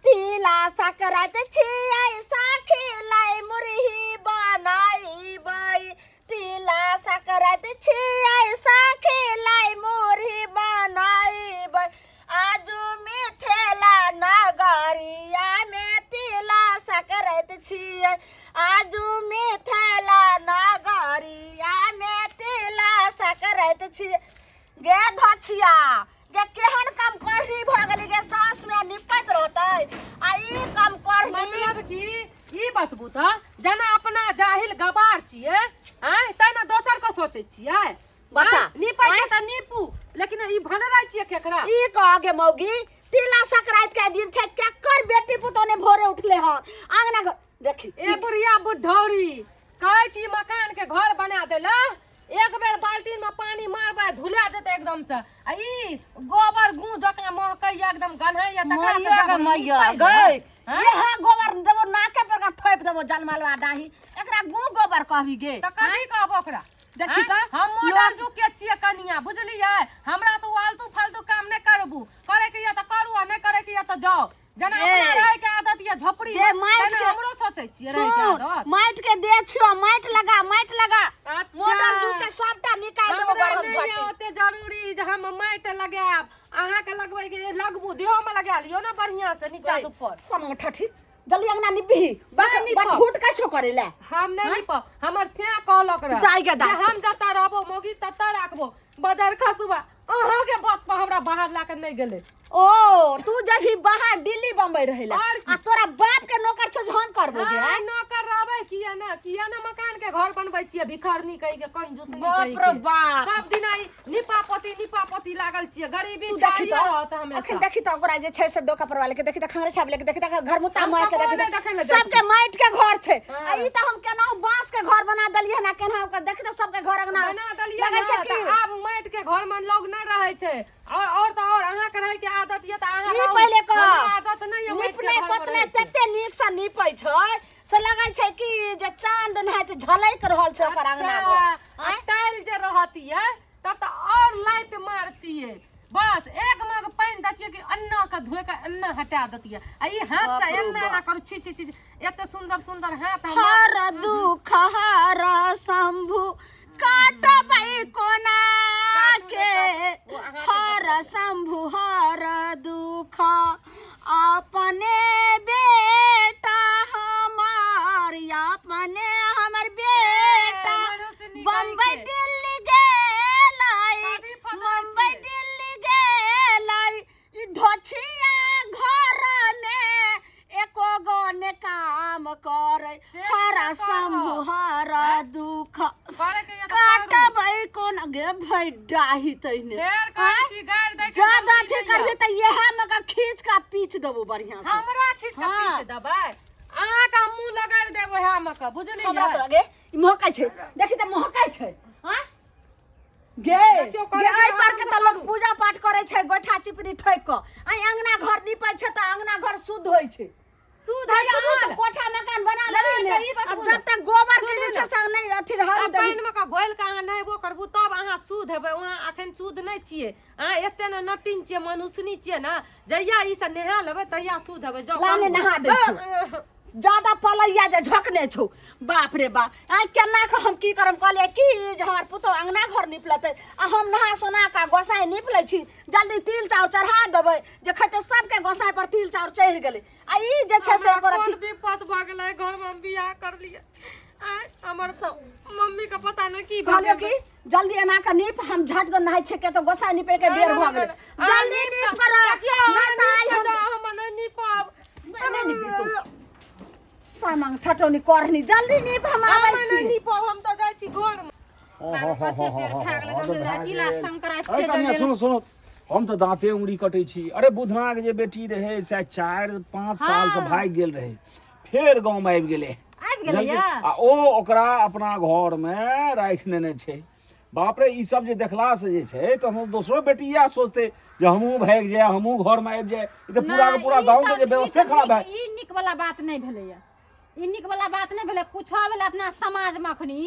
तिला सकरात छियै साखी लाई मुरही बनाइबै तिला सकरात छियै साखी लाई मुरही बनाइबै आजू मिथिला नगरिया मे तिला सकरात छियै आजू मिथिला नगरिया मे तिला सकरात छियै गे धछिया गे केहन कम करनी भऽ गेली गे सास में निपैत रहतै आ ई कम करनी मतलब कि ई बतबू तऽ जेना अपना जाहिल गबार छियै आँय तहिना दोसर के सोचै छियै बता। आँय, नीपै छै तऽ नीपू लेकिन ई भनरै छियै केकरा ई कह गे मौगी तिला संक्रांति के दिन छै केकर बेटी पुतोह ने भोरे उठले हन आंगना घर देखी ए बुढ़िया बुढ़ौरी कहै छी मकान के घर बना देला एक बेर बाल्टीन में पानी मारबै धुला जेतै एकदम से आ ई गोबर गू जकाँ महकैया एकदम गन्हैया तकरा से मैया जब गे मैया नीपै गै ने, हैं? इहे गोबर देबो नाके पर का थोपि देबो जनमलवा डाही एकरा गू गोबर कहबी गे तऽ कथी कहब ओकरा देखी हैं? तऽ, हम मॉडर्न युग के छियै कनिया बुझलियै हमरा से ओ आलतू फालतू काम नहि करबू करे के यऽ तऽ करू आ नहि करे के यऽ तऽ जाउ जेना ए। अपना रहै के आदत यऽ झोपड़ी जे माटि तेना के- हमरो सोचै छियै रहै के सुन आदत माटि के दे छियो माटि लगा माटि लगा अच्छा। मॉडल जुग के सबटा निकालि देबो हमरा गरम नहि यऽ झट्टी ओते जरूरी जे हम माटि लगायब अहाँके लगबै के लगबू देहो में लगा लियौ ने बढ़िया से नीचा से ऊपर समंग ठठी जल्दी अंगना निपही बक नहि निपब। बटहुट का छो करे ले हम नहि निपब हमर से कहलक रह दाइ गे दाइ। जे हम जतऽ रहबो मौगी ततऽ राखबो बदर खसुआ अहाँके बात पर हमरा बाहर ला के नहि गेलै ओ तू जब बाहर दिल्ली बम्बई रहेला और की? आ तोरा बाप के नौकर छो जे हम करबो गे हाँ, नौकर रहबै किया ना किया ना मकान के घर बनबै छियै भिखारनी कहि के कंजूसनी बाप कहि रे के बाप। सब दिन आई निपा पोती निपा पोती लागल छियै गरीबी तू देखी छाइए तऽ रहत हमेशा अखन देखी तऽ ओकरा जे छै से डोका पर वाले के देखी तऽ खंगरे खाबले के देखी तऽ घर मुता हम मार के ककरो देखी नहि देखै तऽ लए जाइ सबके माटि के घर छै हाँ। आ ई तऽ हम केना बांस के घर बना देलियै हन आ केना ओकर देखी तऽ सबके घर अंगना बना देलियै लगै ने छै कि तऽ आब माटि के घर में लोग नहि रहै छै और और तऽ और अहाँ के रहै के आदत ये तऽ अहाँ ई रहू। पहिले कह हमरा आदत नहि ये माटि के निपने घर में पोतने रहै के। तते नीक से निपै छै से लगै छै कि जे चांद नहाइत झलकि रहल छै ओकर अंगना अच्छा, घर आ टाइल जे रहतियै तब तऽ और लाइट मारतियै बस एक मग पानि दैतियै कि अन्ना के धोए के अन्ना हटा दैतियै आ ई हाथ से बाप रे एना एना बाप। करू छी छी छी छी। एते सुंदर सुंदर हाथ हमर हर दुख हर शंभु काटबै कोना काटू के ने काटू, ओ अहाँके हर शंभु हर दुख अपने बेटा हमार अपने हमर बेटा मनुष्य निकल बम्बई के। दिल्ली गेलै कभी फंदल मुंबई छियै। दिल्ली गेलै ई धोछिया घर में एको गो ने काम करे से हर केना शंभु करब? हर दुख करे के ये तऽ करू। काटबै कोन गे भैडाही तैने फेर कहै छी गारि दै के ज्यादा जरूरी अथी नहि करबी यऽ। तऽ इएह में के खींच के पीच देबो बढ़िया से हमरा खींच के हाँ। पीच देबै अहाँके हम मुँह लगाड़ि देब ओएह मे के बुझलियै हमरा तो गे ई महकै छै देखी तऽ महकै छै हाँ गे देखियौ, गे करै एहि छी, पर के आरामसँ तऽ लोक करू। पूजा पाठ करै छै गोइठा चिपड़ी ठोकि कऽ आ अंगना घर नीपै छै तऽ अंगना घर शुद्ध होइ छै शुद्ध तऽ होइए तू तऽ आल। कोठा मकान बना नहि, लेबही ने तऽ ई आब बतबू जब ने। तक गोबर के सुनू जे छै ने। से नहि अथी रहल आ देबही पानिमे के घोलि कऽ अहाँ नहेबो करबू तब अहाँ शुद्ध हेबै अहाँ अखन शुद्ध नहि छियै अहाँ एते ने नटिन छियै मनुष्यनी छियै ने जहिया ई सब नहा लेबै तहिया शुद्ध हेबै जाउ लाने करू। नहा दै छियौ। ज्यादा पलैया जे झकने छौ बाप रे बाप आइ केना कऽ हम की करम कहलियै की जे हमर पुतोह अंगना घर नीप लेतै आ हम नहा सोना कऽ गोसाइ नीप लै छी जल्दी तिल चाउर चढ़ा देबै जे खेतै सबके गोसाइ पर तिल चाउर चढ़ि गेलै आ ई जे छै से हमरा एकर कोन अथी विपत भऽ गेलै घरमे हम बियाह करलियै आँय हमर मम्मी के पता नहि की भऽ कहलियै गेलै कि जल्दी एना कऽ नीप हम झट दऽ नहाइ छियै किया तऽ गोसाइ नीपे के बेर भऽ गेलै जल्दी नीप कर नहि तऽ आइ हम हम नहि नीपब नहि नीपी तू सामांग ठटौनी करनी जल्दी नीप हम आबै हम नहि छी नीपब हम तऽ जाइ छी घरमे अरे कनिया सुनो सुनो हम तऽ दाँते उंगरी कटै छी अरे बुधनाके जे बेटी रहै से 4-5 साल से भागि गेल रहै फेर गाँवमे आबि गेलै आबि गेलै बुझलियै? आ ओ ओकरा अपना घरमे राखि नेने छै बाप रे ई सब जे देखला से जे छै तऽ दोसरो बेटी इएह सोचतै जे हमहूँ भागि जाय हमहूँ घरमे आबि जाय ई तऽ पूरा के पूरा गाँवके जे व्यवस्थे खराब भए ई नीक वाला बात नहि भेलैया ई नीक वाला बात नहि भेलै कुछो भेलै अपना समाजमे अखनी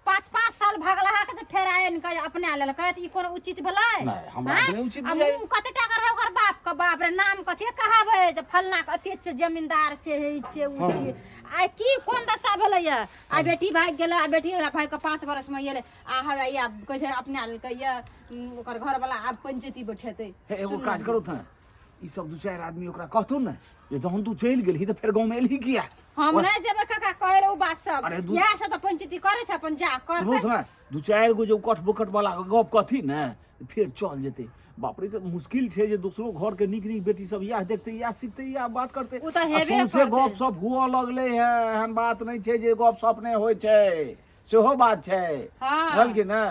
5-5 साल भगलहा के जे फेर आनि के अपना लेलकै, तऽ ई कोनो उचित भेलै? नहि, हमरा आँय? तऽ नहि उचित आ बुझाइए। मुँह कते टाका रहै ओकर बाप के, बाप रे नाम कते कहाबै जे फलना के अते छै, जमींदार छै, हे ई छै उ छै। आइ की कोन दशा भेलैया? आइ बेटी भागि गेलै, आ बेटी भागि कऽ 5 बरस मे एलै, आ हवे ई आब कहै छै अपना लेलकै या, ओकर घरवला आब पंचायती बैठेतै। हे एगो काज करू ने, ई सब 2-4 आदमी ओकरा कहथुन ने जे जहन तू चलि गेलही तऽ फेर गाँवमे एलही किया? हम नहि जेबै काका कहै लए ओ बात सब। अरे दू- इएह सब तऽ पंचायती करै छै, अपन जा सुनू करतै। ने, 2-4 गो जे कठ बुकट वाला गप कहथिन ने, फेर चल जेतै। बाप रे, तऽ मुश्किल छै जे दोसरो घर के नीक नीक बेटी सब इएह देखतै, इएह सिखतै, इएह बात करतै। ओ तऽ आ हेबे सौंसे करतै। गप सप हुअ लगलै है, एहन बात नहि छै जे गप सप नहि होइ छै, सेहो बात छै। हँ। बुझल कि ने?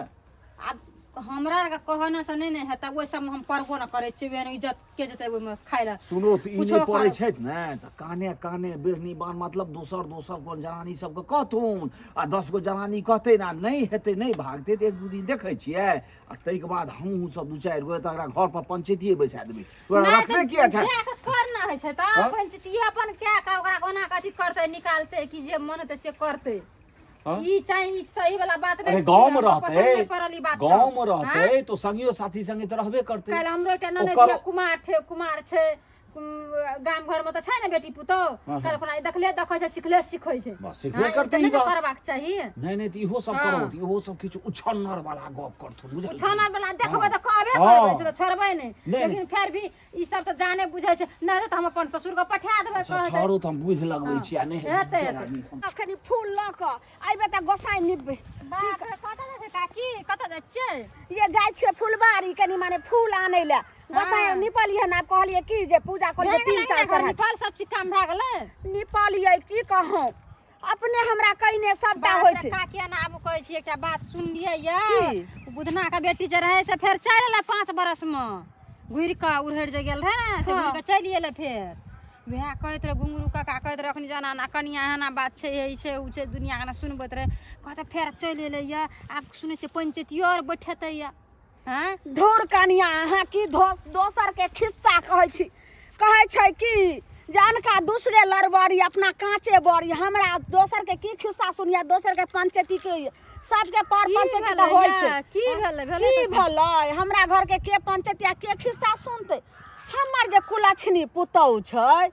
आब हमरा आरके कहने से नहि ने हेतै, ओहि सबमे हम पड़बो ने करै छियै, ओहन इज्जत के जेतै ओहिमे खाय लए। सुनो तऽ ई कुछो नहि पड़ै कर। छथि ने तऽ काने काने बेरनी बान, मतलब दोसर दोसर कोन जनानी सबके कहथुन, आ 10 गो जनानी कहतै ने, आ नहि हेतै, नहि भागतै तऽ 1-2 दिन देखै छियै, आ ताहिके बाद हमहूँ सब 2-4 गो तकरा घर पर पंचायतिये बैसा देबै। तोरा नहि रखने तऽ किया छै? जाके कर ना होइ छै तऽ हँ? पंचायतिये अपन कए कऽ ओकरा कोना कऽ अथी करतै, निकालतै कि जे मन हेतै से करतै। हाँ? ई चाही, ई सही वाला बात अरे नहीं गाँव में छियै, हमरा पसंद रहते, नहीं पड़ल ई बात सब। गाँव में रहते हाँ? तो संगियो साथी संगे तो रहबे करते। काल्हि हमरो एकटा ननद ओकर ये कुमार थे, कुमार छै, गाम घर में तऽ छै ने बेटी पुतोह, हाँ, काल्हि खुना देखले देखै छै, सिखले सिखै छै। बस, सिखबे हाँ, ई करते तऽ ई नहि ने बात। करबाक चाही। नहीं नहीं, तऽ इहो सब हाँ। करो, तऽ इहो सब किछु उछन्नर वाला गप करथुन, बुझल? उछानर वाला देखबै हाँ। तऽ कहबे हाँ। करबै, से तऽ छोड़बै नहि। नहि। लेकिन फेर भी ई सब तऽ जाने बुझै छै, नहि तऽ हम अपन ससुर के पठा देबै। अच्छा, कहतै। छोड़ू तऽ हम बुझ लगबै छी, आ नहि हेतै, चारि हेतै। आदमी हम- अखन फूल लऽ कऽ अयबै तऽ गोसाइ निपबै। बाप रे, कतऽ जाइ छै काकी? कतऽ जाइ छियै? ये जाइ छियै फुलबाड़ी कनि माने फूल आनै लए। गोसाइ निपलियै हन, आब कहलियै की जे पूजा करियै, भए तिल गेलै चाउर अंगना घर चढ़ा। निपल सब चीज काम भए गेलै? निपलियै की कहूँ, अपने हमरा कइने सबटा बाप होइ रे, छै। काकी एना आब कहै छी एकटा बात सुनलियै ये, की? बुधना के बेटी जे रहै से फेर चलि एलै 5 बरस मे घुरि कऽ, उड़हरि जे गेल रहै ने से घुरि कऽ चलि एलै। फेर वएह कहैत रहै घुंघरू काका, कहैत रहै अखनी जाना ना कनिया एना बात छै, हे ई छै उ छै, दुनिया के ना सुनबैत रहै। कहतै फेर चलि एलै ये, आब सुनै छियै पंचायतियो आर बैठेतै ये। हँ धुर कनिया, अहाँ की दोसर के खिस्सा कहै छी? कहै छै कि जे अनका दूसरे लड़बड़ी अपना काँचे बड़ी। हमरा दोसर के की खिस्सा सुनिया, दोसर के पंचायती के सबके पर की पंचायती तऽ भेलै होइ यै? छै। की भेलै? भेलै की तऽ भेलै? हमरा घर के के पंचायती आ के खिस्सा सुनतै? हमर जे कुलक्षणी पुतहु छै,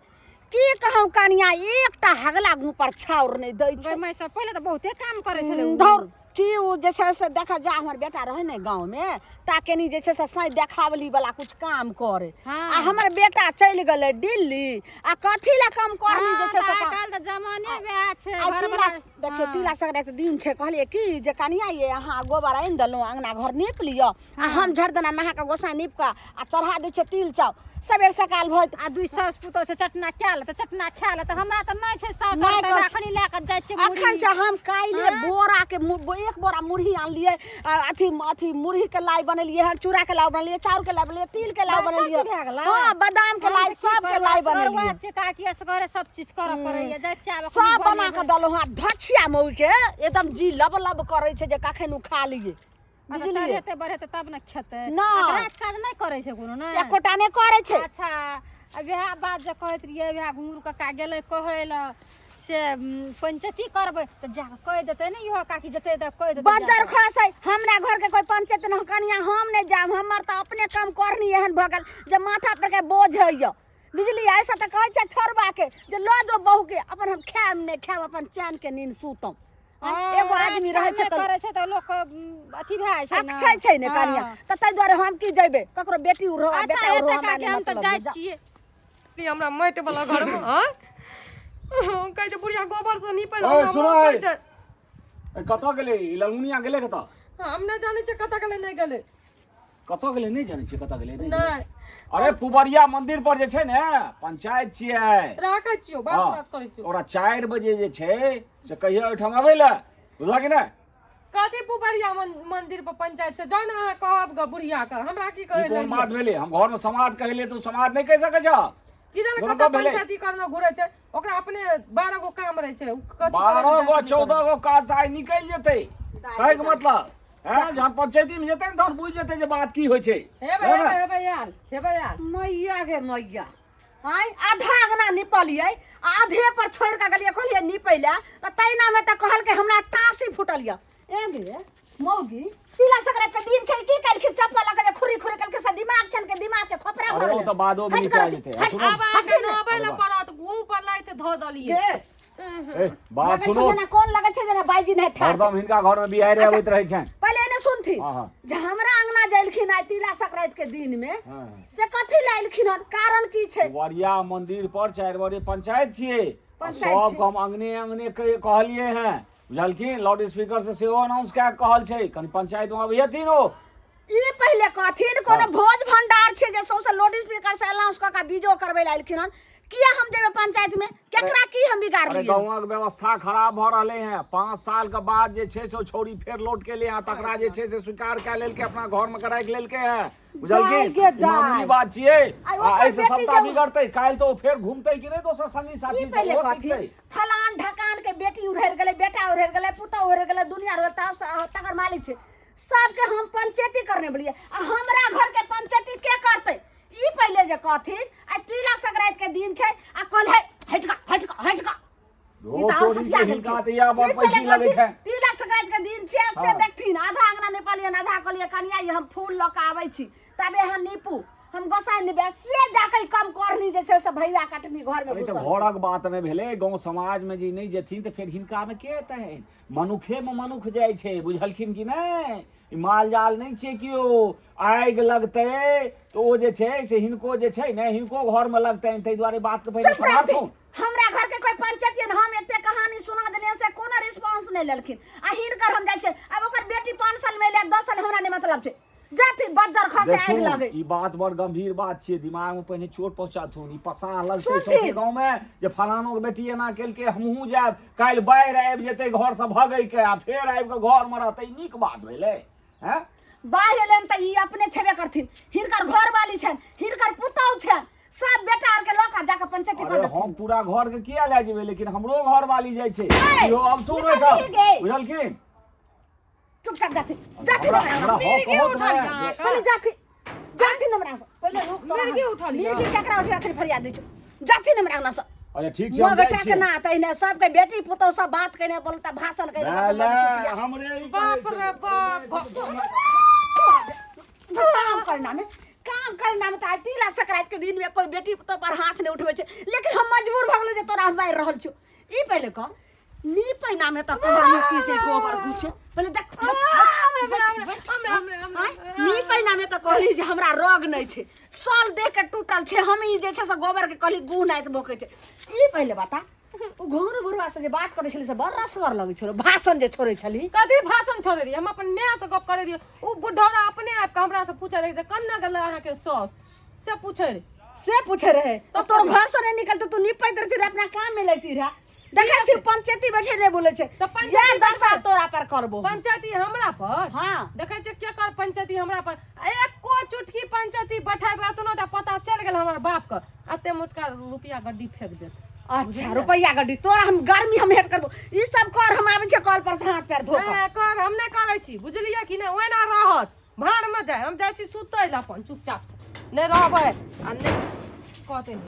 की कहूँ कनिया, एकटा हगला मुँह पर छाउर नहि दै छै। गै माय, सब पहिले तऽ बहुते काम करै छलै उ। धौर की ओ जे छै से देख जा, हमर बेटा रहै ने गाँवमे ता कनी जे छै से साँझ देखावली वाला कुछ काम करे। हाँ। आ हमर बेटा चलि गेलै दिल्ली, आ कथी लए कम करनी जे छै से हाँ, काम। आइ काल्हि तऽ जमाने वएह छै, आ घर तिला वाला देखियौ, तिला संक्रांति दिन छै, कहलियै की जे कनिया ये अहाँ गोबर आनि देलहुँ, अङ्गना घर नीप लिअ, आ हम झट देना नहा कऽ गोसाइ नीप कऽ आ चढ़ा दै छियै तिल चाउर, सबेर सकाल भऽ आ दुई सास पुतोह से चटना कए लेतै, चटना खा लेतै। हमरा तऽ नहि छै सास, नहि तऽ करै छै। अखनी लए कऽ जाइ छियै मुरही। अखन छै हम काल्हि हाँ? बोरा के 1 बोरा मुरही आनलियै, आ अथी अथी मुरही के लाइ बनेलियै हन, चूड़ा के लाइ बनेलियै, चाउर के लाइ बनेलियै, तिल के लाइ बस सब बनेलियै। चीज भए गेलै? हँ, बादाम के हम लाइ, तऽ की सब के करबै, लाइ असगरुआ बनेलियै। छियै काकी, असगरे सब चीज करऽ पड़ैया। जाइ छियै आब अखनी सब बना बनेबै। कऽ देलहुँ हँ। धछिया मौगी के एकदम जी लब लब करै छै जे कखन ओ खा लियै। अच्छा, बुझलियै? चढ़ेतै बढ़ेतै तब ने खेतै। नहि। आ राज काज नहि करै छै कोनो? नहि, एकोटा नहि करै छै। अच्छा, आ वएह बात जे कहैत रहियै, वएह घुंघरू काका गेलै कहै लए से पंचायती करबै तऽ जाकऽ कहि देतै ने इहो काकी, जेतै तऽ कहि देतै बज्जर जाकऽ। खसै हमरा घर के कोई पंचायत न कनिया, हम नहि जायब। हमर तऽ अपने काम करनी एहन भऽ गेल जे माथा पर के बोझ होइए। बुझलियै? ऐसा तऽ कहै छै छोड़बा के जे लऽ जो बहू के, अपन हम खायब नहि खायब, अपन चैन के नींद सुतम। हँ, एगो आदमी रहै छै राज तऽ करै छै तऽ लोक अथी भए जाइ छै ने। अक्षय छै ने कनिया, हँ। तऽ ताहि दुआरे हम की जइबै? ककरो बेटी उड़ो अच्छा बेटा उड़ो हेतै हमरा काकी, नहि हम तऽ मतलब जाइ जा। छियै। ई हमरा माटि वाला घर में आँय? हम कहै छै बुढ़िया गोबर से नीपै लए ओए, हमरा सुनो, माँ कहै ओए। छै। ए, कतऽ गेलै ई ललमुनिया? गेलै कतऽ? हम नहि जानै छियै कतऽ गेलै नहि गेलै। कतऽ गेलै? नहि जानै छियै कतऽ गेलै? नहि गेलै। नहि। अरे पुबरिया मंदिर पर जे छै ने पंचायत छियै। राखै छियौ बात। हँ, बात करै छियौ। ओकरा 4 बजे जे छै से कहियो ओहिठाम अबै लए, बुझलक कि नहि? कथी पुबरिया मंदिर पर पंचायत छै? जहन अहाँ कहब ग बुढ़िया के, हमरा की ई कहै कोन लए बात भेलै? हम घर मे समाद कहले तऽ समाद नहि कहि सकै छह? की जाने कोनो कतऽ गप भेलै? पंचायती करने घुरै छै। ओकरा अपने 12 गो काम रहै छै, उ कथी करै 12 लए गो जाइत नहि 14 गो काज तऽ आइ निकलि जेतै। कहैके मतलब हैं जहन पंचायती मे जेतै ने तहन बुझि जेतै जे बात की होइ छै। करै। हेबै है ने? हेबै हेबै आयल, हेबै आयल। मैया गे मैया, आँय आधा अंगना निपलियै, आधे पर छोड़ि कऽ गेलियै, कहलियै निपै लए, तऽ तहिनामे तऽ कहलकै हमरा टाँसी फूटल यऽ। ए गे मौगी तिला संक्रांति के दिन छै की काल्हि चप्पल लऽ के जे खुरी खुरी कलके से दिमाग छन के दिमाग के खोपरा भऽ अरे ओ गेलै तऽ बादो मे हट निकलि कर जेतै। हट सुनू। आब अहाँके हट ने। नहबै लए पड़त गुह पर लाइत धऽ देलियै गे ए बात लगै छौ सुनू जेना कोन लगै छै जेना बाइजी नहि ठाढ़ छै। हरदम हिनका घर में बिहाड़ि अच्छा। अबैत रहै छनि पहिले एने सुनथिन हाँ, हाँ। जे हमरा अंगना जेलखिन आइ तिला संक्रांति के दिन में हाँ। से कथी लए एलखिन हन कारण की छै वरिया मंदिर पर 4 बजे पंचायत छियै आ पंचायत सबके छियै। हम अंगने अंगने कहलियै हैं बुझलखिन लाउड स्पीकर से सेहो अनाउंस कए कऽ कहल छै कनि पंचायत मे अबियथिन ओ ई पहिले कहथिन कोनो हाँ। भोज भंडार छै जे सौंसे लाउड स्पीकर से अनाउंस कऽ के बीजो करबै लए एलखिन हन किया हम जेबै पंचायत में केकरा की हम अरे बिगाड़लियै गाँवक व्यवस्था खराब भऽ रहलै हैं 5 साल के बाद जे छै से ओ छौड़ी फेर लौट के एलै हैं तकरा जे छै से स्वीकार कए लेलकै अपना घर में के राखि लेलकै हैं बुझलखिन दाय गे ई मामूली दाय। बात छियै आ आ ओकर एहिसँ बेटी सबटा जे- बिगड़तै काल्हि तऽ ओ फेर घुमतै कि नहि दोसर संगी ई साथी पहिले सब ओहो कहथिन सिखतै फलान ढकान के बेटी उड़ेर गेलै बेटा उड़ेर गेलै पुतोह उड़ेर गेलै दुनिया उड़ेर तकर मालिक छै सबके हम पंचायती करने बोलिए आ हमरा घर के पंचायती के करतै ई पहिले जे कहथिन आ तिला संक्रांति के दिन छै आ कहल है हट गा हट गा हट गा ओ ई तऽ आओर चोरी सठिया के गेलखिन। हिनका तऽ इएह बड़ ई पहिले पैसी लगै कहथिन, छनि तिला संक्रांति के दिन छै से हाँ। देखथिन आधा अंगना निपलियन आधा कहलिए कनिया ई हम फूल लऽ कऽ आबै छी तबे अहाँ नीपू हम गोसाई निपे से जाके कम करनी जे छै से भैया कटनी घर में अरे तऽ घुसल छै। घरक बात नहि भेलै गाँव समाजमे जे नहि जेथिन तऽ फेर हिनकामे के एतनि मनुखेमे मनुख जाइ छै बुझलखिन कि नहि ई माल जाल नहि छै केओ आगि लगतै तऽ ओ जे छै से हिनको जे छै ने हिनको घरमे लगतनि ताहि दुआरे बातके पहिने चुप रहथिन सम्हारथुन हमरा घर के कोई पंचायत हम एते कहानी सुना देलियन से कोनो रिस्पांस नहीं लेलखिन आ हिनकर हम जाइ छै आब ओकर बेटी 5 साल में एलै 10 साल हमरा नहीं मतलब छै जाति बज्जर खसे आगि देखू लगे ई बात बड़ गंभीर बात छियै दिमाग में पहिने चोट पहुंचाथुन ई पसाह लगतै सुनथिन। सौंसे गाँव में जे फलानो के बेटी एना केलकै हमहूँ जायब काल्हि बाढ़ि आबि जेतै घर से भगै के आ फेर आबि के घर में रहतै ई नीक बात भेलै हैं बाढ़ि एलनि तऽ ई अपने छेबे करथिन हिनकर घरवाली छनि हिनकर पुतहु छनि सब बेटा आर के लऽ कऽ जाकऽ पंचायती अरे कऽ देथिन हम पूरा घर के किया लए जेबै लेकिन हमरो घर वाली जाइ छै ए, इहो अबथुन निकल ओहिठाम गे। बुझलखिन चुपचाप जाथि जाथि हमरा हमरा हमरा हक मिर्गी कहत उठल ने यऽ अहाँके। पहिले जाथि जाथि हमरा से पहिले रुक तो मिर्गी उठल यऽ। मिर्गी केकरा उठे अखन फरियाद दै छौ जाथि हमरा अंगना से अच्छा ठीक छै हम जाइ मगटा के छियै ना तहिने सबके बेटी पुतोह सब बात कने बोलता भाषण कने ले, ले, हमरे ई कहै बाप छै। रे बाप काम करना में काम करना में तऽ आइ तिला संक्रांति के दिन में कोई बेटी पुतोह पर हाथ नहीं उठबै छै लेकिन हम मजबूर भऽ गेलहुँ जे तोरा हम मारि रहल छियौ ई पहिले कह नी पहिना में तऽ कहलहुँ की जे गोबर गुछे पहिले देख नी पहिना में तऽ कहली जे हमरा रोग नहि छै साल देख के टूटल छै हम ई जे छै से गोबर के कहली गुह नाइत बोकै छै ई पहिले बता ओ घोर बुढ़वा से जे बात करै छली से बड़ रसगर लगै छलो भाषण जे छोड़ै छली कथी भाषण छोड़े रहियै हम अपन माय से गप करे रहियै ओ बुढ़ौरा अपने आबि कऽ हमरा से पूछे रहै जे कन्ना गेलै अहाँके साउस से पूछे रहै से पूछे रहे तो तोर घर से नहीं निकलतो तू निपैत रहती रहे अपना काम में लेती रहे देखै छी पंचायती बैठे नहि बोलै छै तऽ पंचायती इएह दशा बैठे- तोरा पर करबो पंचायती हमरा पर हाँ। देखै छियै के कर पंचायती हमरा पर एको चुटकी पंचायती बैठेबै एतनो टा पता चलि गेल हमर बाप के एते मोटका रुपया गड्डी फेंक देत अच्छा रुपैया गड्डी तोरा हम गर्मी हम हेट करबो ई सब कर हम आबै छै कल पर से हाथ पैर धो कऽ ए, कर हम नहि करै छी बुझलियै कि नहि ओहिना रहत भाड़ में जाय हम जाइ छी सुतै लए अपन चुपचाप से नहि रहबै आ नहि कहतै